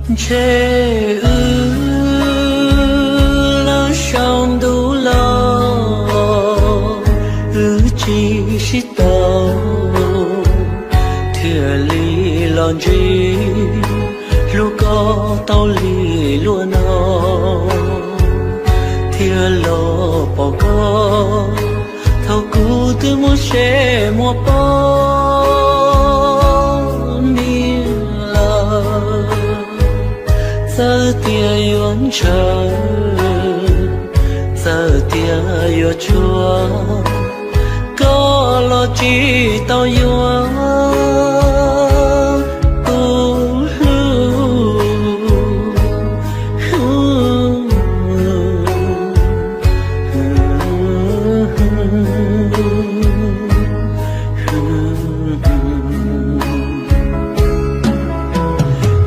Ntshe wb lawm saum ntuj los, wb tsis sib tau, thiaj li los ntsib, hlub koj tau li luag no, thiaj los pom koj, thaum kuv twb muaj seb muaj poj niam lawm. Txawm tias yuav ntshaw, txawm tias yuav tshua, koj los tsis tau yuav tus hlub.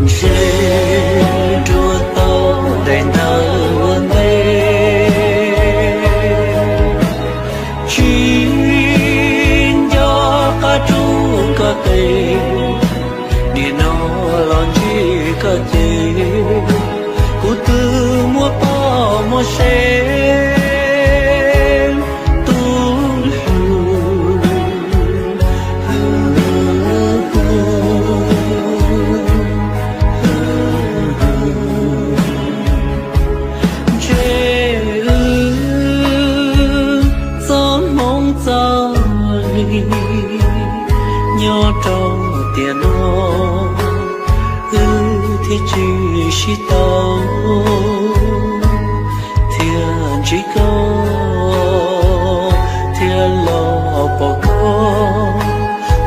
Ntshe nruab tau daim ntawv ua ntej, tsis nco qab rub koj tes, nim no los ntsib koj ces, kuv twb muaj poj muaj sev tus hlub. Ntshe wb txoj hmoov txoj li, nyob rau tiam no, wb thiaj tsis sib tau, thiaj ntsib koj, thiaj los pom koj,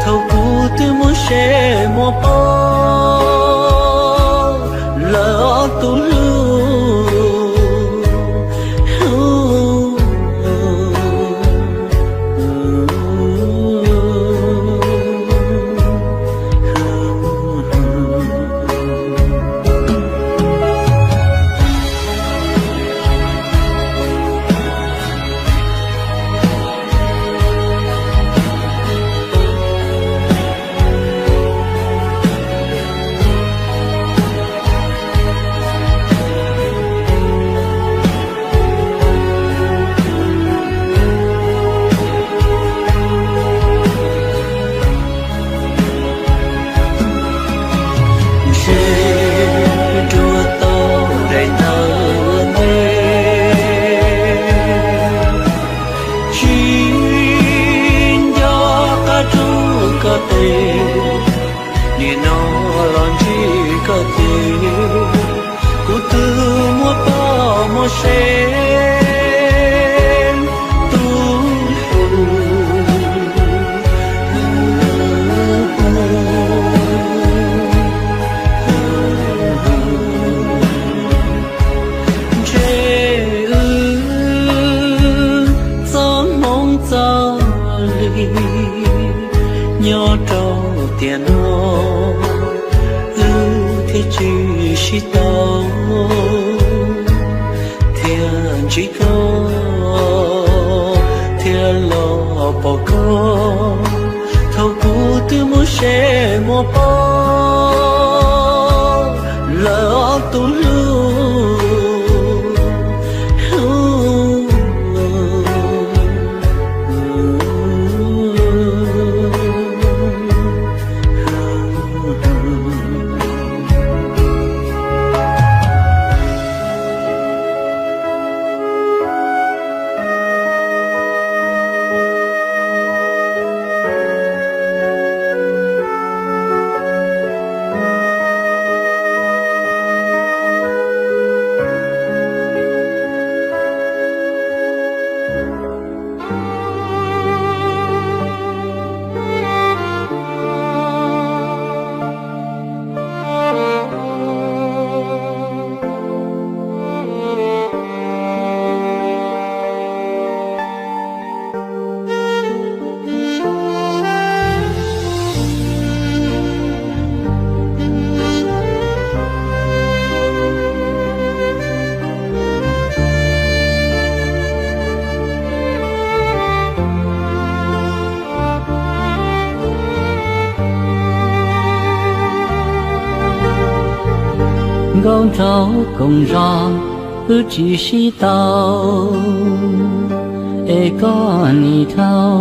thaum kuv twb muaj seb muaj poj lawm tus hlub. Ntshe nruab tau daim ntawv ua ntej, tsis nco qab rub koj tes, nim no los ntsib koj ces, kuv twb muaj poj muaj sev tus hlub. Ntshe wb txoj hmoov txoj li, nyob rau tiam no, wb thiaj tsis sib tau, thiaj ntsib koj, thiaj los pom koj, thaum kuv twb muaj seb muaj poj lawm tus hlub. Nkauj nraug koom zos wb tsis sib tau, es koj nim dhau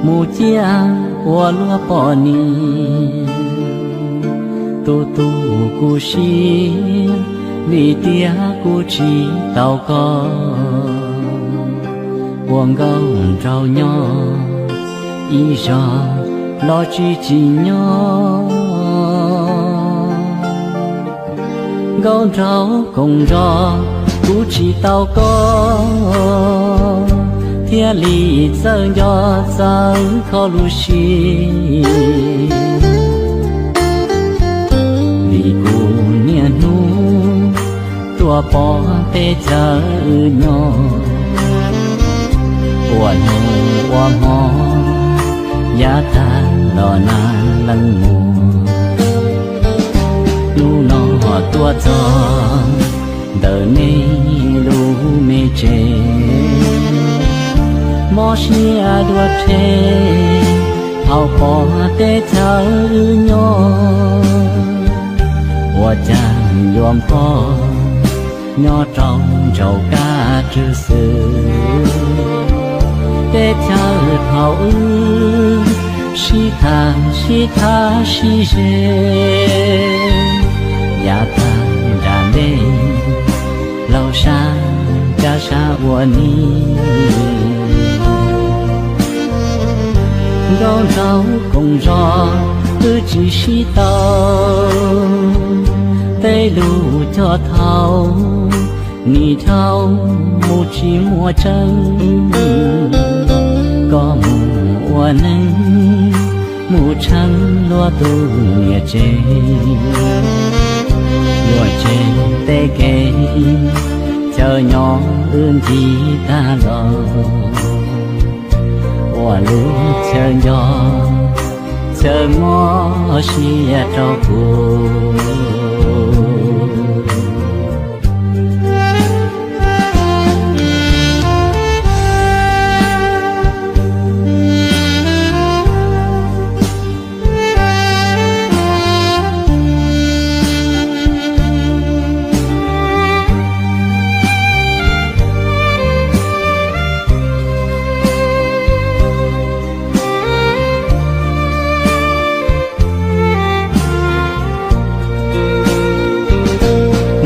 mus ciaj ua luag poj niam. Tus tus kuv siab, vim tias kuv tsis tau koj, ua nkauj nraug nyob ib zog los tsis tsim nyog. Nkauj nraug koom zos, kuv tsis tau koj, thiaj li txawj nco txawj kho lub siab. Vim kuv niaj hnub tuaj pom teb chaws wb nyob, ua hnub ua hmo yav tag los nag leej muag. Hnub no tuaj txog ntawm nej lub me tsev, mob siab dua rhe thaum pom teb chaws wb nyob. Ua cas yuav npog nyob rau ntsaum kab rwg xwb. Teb chaws thaum wb sib tham sib tham sib ze, yav tag nram ntej laug sab cab sab ua ni. Nkauj nraug koom zos wb tsis sib tau, tej lus cog thaum nim dhau mus tsis muaj tseeb. Koj mus ua neej mus tsheej luag tus niam tsev, luag tsev tej kev chaw nyob wb ncig tag los, ua lub chaw nco chaw mob siab rau kuv.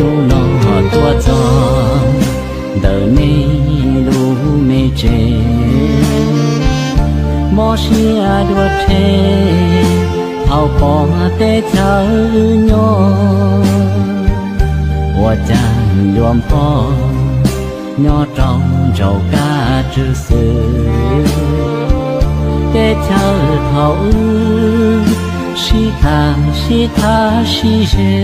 Hnub no tuaj txog ntawm nej lub me tsev, mob siab dua rhe thaum pom teb chaws wb nyob. Ua cas yuav npog nyob rau ntsaum kab rwg xwb. Teb chaws thaum wb sib tham sib tham sib ze,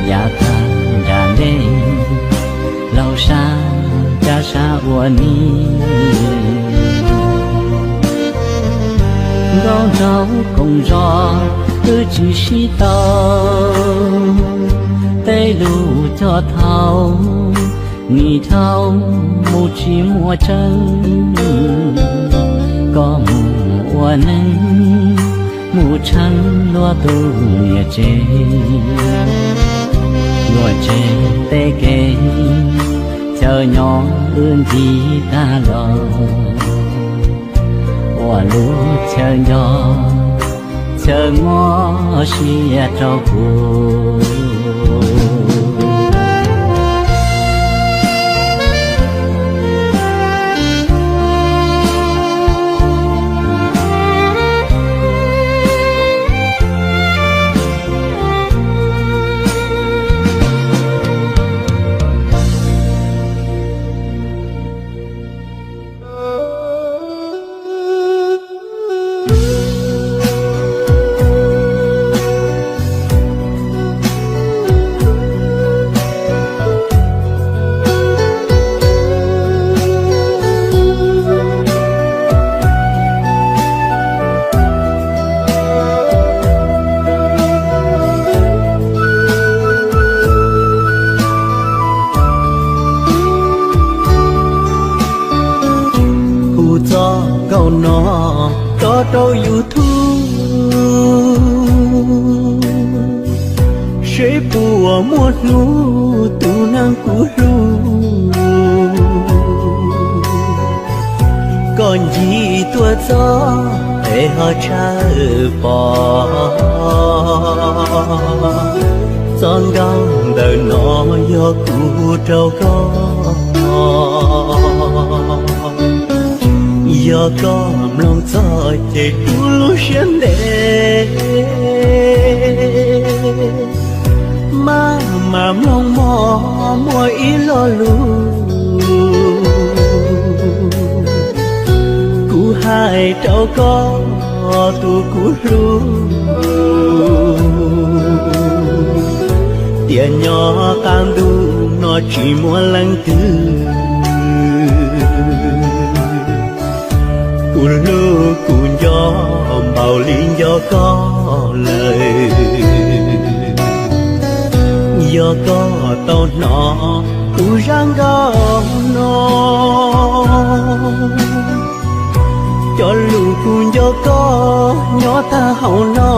yav tag nram ntej laug sab cab sab ua ni. Nkauj nraug koom zos wb tsis sib tau, tej lus cog thaum nim dhau mus tsis muaj tseeb. Koj mus ua neej mus tsheej luag tus niam tsev, luag tsev tej kev chaw nyob wb ncig tag los, ua lub chaw nco chaw mob siab rau kuv. Hu txoj nkauj no tso rau YouTube, Peb puas muaj hnub tus neeg kuv hlub, koj ncig tuaj txog es ho tshawb pom. Txoj nkauj ntawm no yog kuv rau koj, yog koj mloog txog ces kuv lub siab ntev. Maj mam mloog mog, muaj ib lo lus kuv hais rau koj tus kuv hlub, tias nyob qab ntuj no tsis muaj leej twg, kuv hlub kuv nco npaum li nco koj lawm. Yog koj tau hnov kuv zaj nkauj no, cov lus kuv nco koj nyob tag hauv no,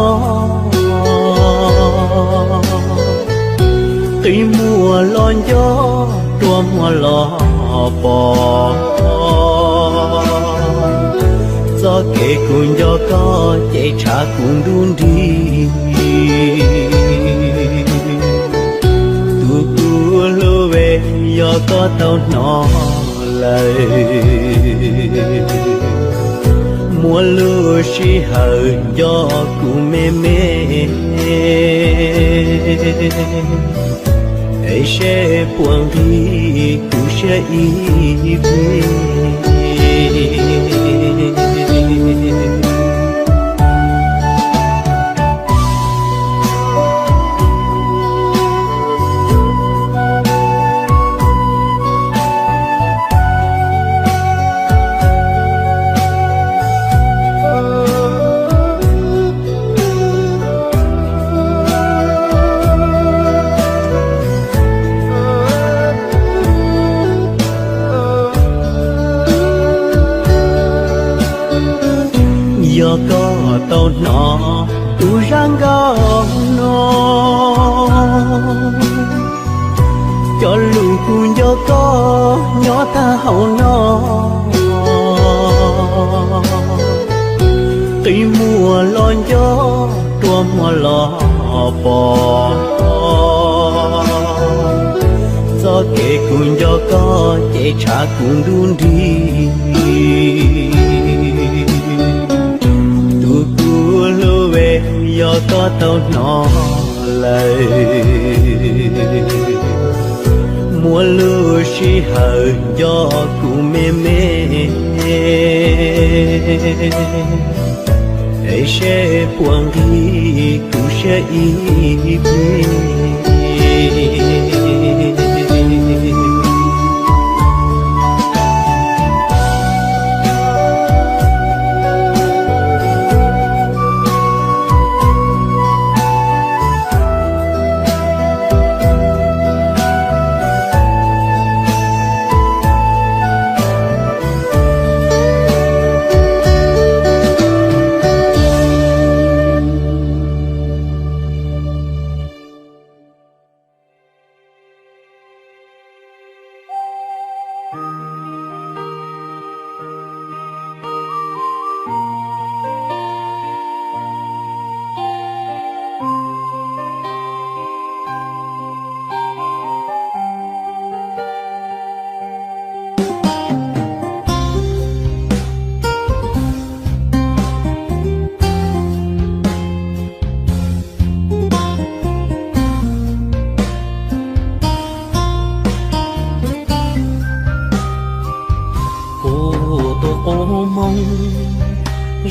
qi muag los nco, rua muag los pom. Txoj kev kuv nco koj ces tshav kuv ntuj nrig. Tus kuv hlub, yog koj tau hnov lawm, muaj lub sij hawm nco kuv me me, es seb puas nqig kuv siab ib pliag. Yog koj tau hnov kuv zaj nkauj no, cov lus kuv nco koj nyob tag hauv no, qi muag los nco, rua muag los pom. Txoj kev kuv nco koj ces tshav kuv ntuj nrig. Tus kuv hlub, yog koj tau hnov lawm, muaj lub sij hawm nco kuv me me, es seb puas nqig kuv siab ib pliag. Kuv tus qub hmoov,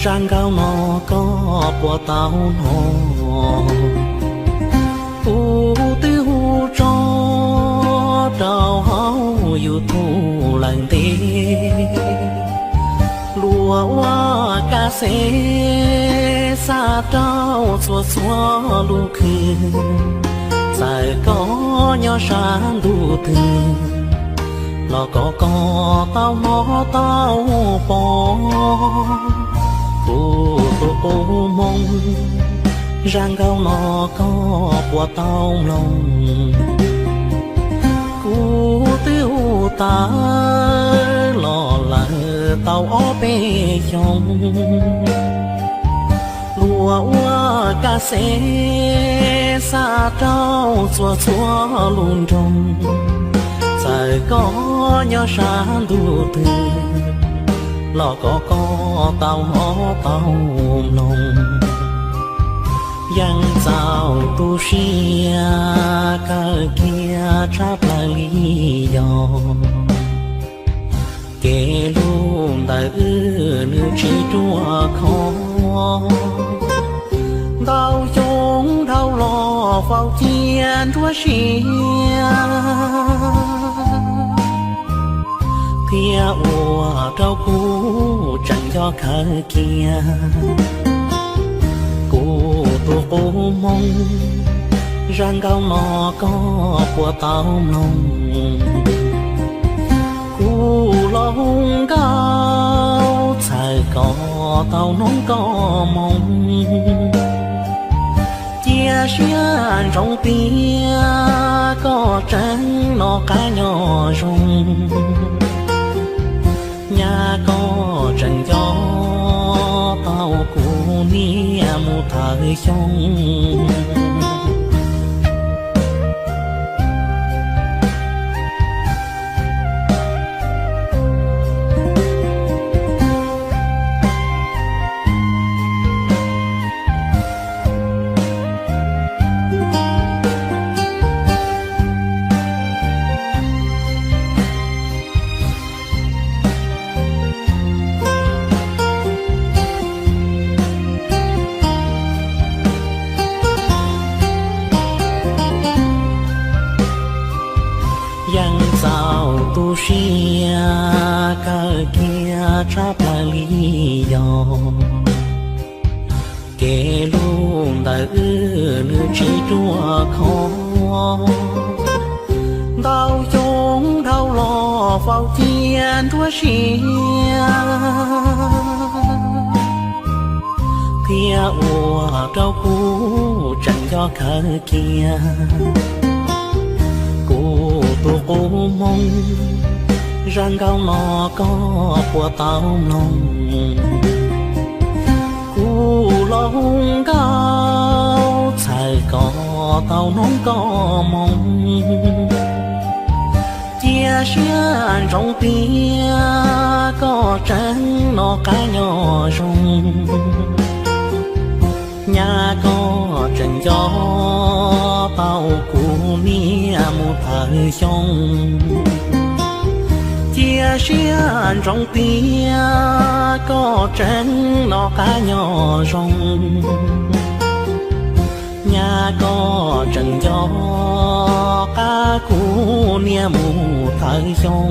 zaj nkauj no koj puas tau hnov? Kuv twb hu tso rau hauv YouTube lawm ntev, luag ua kas xev xa rau txhua txhua lub khw. Txawm koj nyob sab ntuj twg los kom koj tau hnov tau pom kuv tus qub hmoov. Zaj nkauj no koj puas tau mloog? Kuv twb hu tawv los lawm tau ob peb xyoos, luag ua kaj xev xa rau txhua txhua lub nroog. Txawm koj nyob sab ntuj twg los kom koj tau hnov tau mloog, yeej txaus tu siab kawg kiag tshaj plaws li yog kev hlub ntawm wb nws tsis ruaj khov. Ntau xyoo dhau los faus cia nruab siab thiab ua rau kuv tseem nco kawg kiag kuv tus qub hmoob. Zaj nkauj no koj puas tau mloog? Kuv los hu nkauj txhawm kom tau hnov koj moo. Cia siab ntsoov tias koj tseem noj qab nyob zoo, nyaj koj tseem nco tau kuv niam mus thawm xyoo. Yeej txaus tu siab kawg kiag tshaj plaws li yog kev hlub ntawm wb nws tsis ruaj khov. Ntau xyoo dhau los faus cia nruab siab thiab ua rau kuv tseem nco kawg kiag kuv tus qub hmoob. Zaj nkauj no koj puas tau mloog? Kuv los hu nkauj txhawm kom tau hnov koj moo. Cia siab ntsoov tias koj tseem noj qab nyob zoo, nyaj koj tseem nco tau kuv niam mus thawm xyoo. Cia siab ntsoov tias koj tseem noj qab nyob zoo, nyaj koj tseem nco qab kuv niam mus thawm xyoo.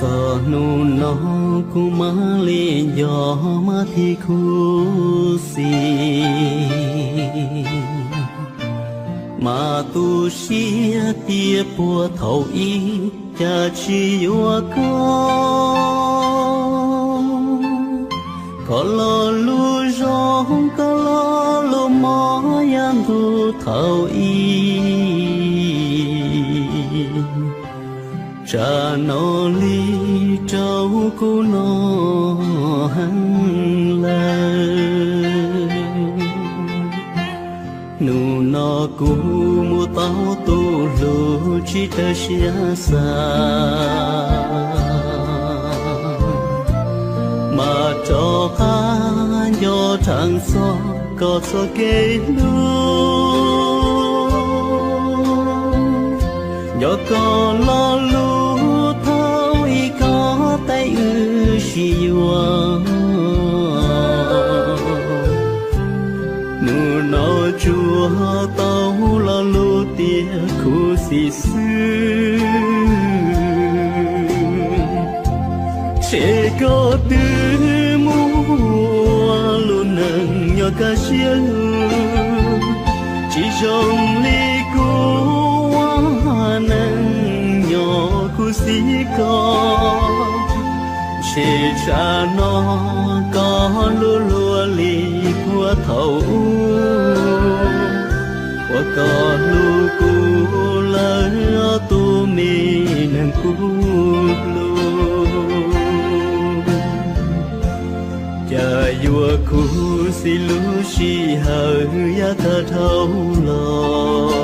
Txog hnub no kuv mam li nco mas thiaj khuv xim, mas tu siab tias puag thaum ub cas tsis yuav koj. Koj lo lus zoo, koj lo lus mob thaum ub, tsam no li rau kuv no heev lawm. Hnub no kuv mus tau tus hlub tsis tawg siab xav, mas rov qab nco rheev txog koj txoj kev hlub. Nco koj lo lus thaum ub koj teem wb sib yuav. Hnub no tsuas tau lo lus tias khuv xim xwb, ces koj twb muaj lub neej nyob kaj siab lug, tsis zoo li kuv ua neej nyob khuv xim koj. Ces tsam no koj hlub luaj li puag thaum ub, uas koj hlub kuv lawm ob tug me neeg kuv hlub. Cas yuav khuv xim lub sij hawm yav tag dhau los.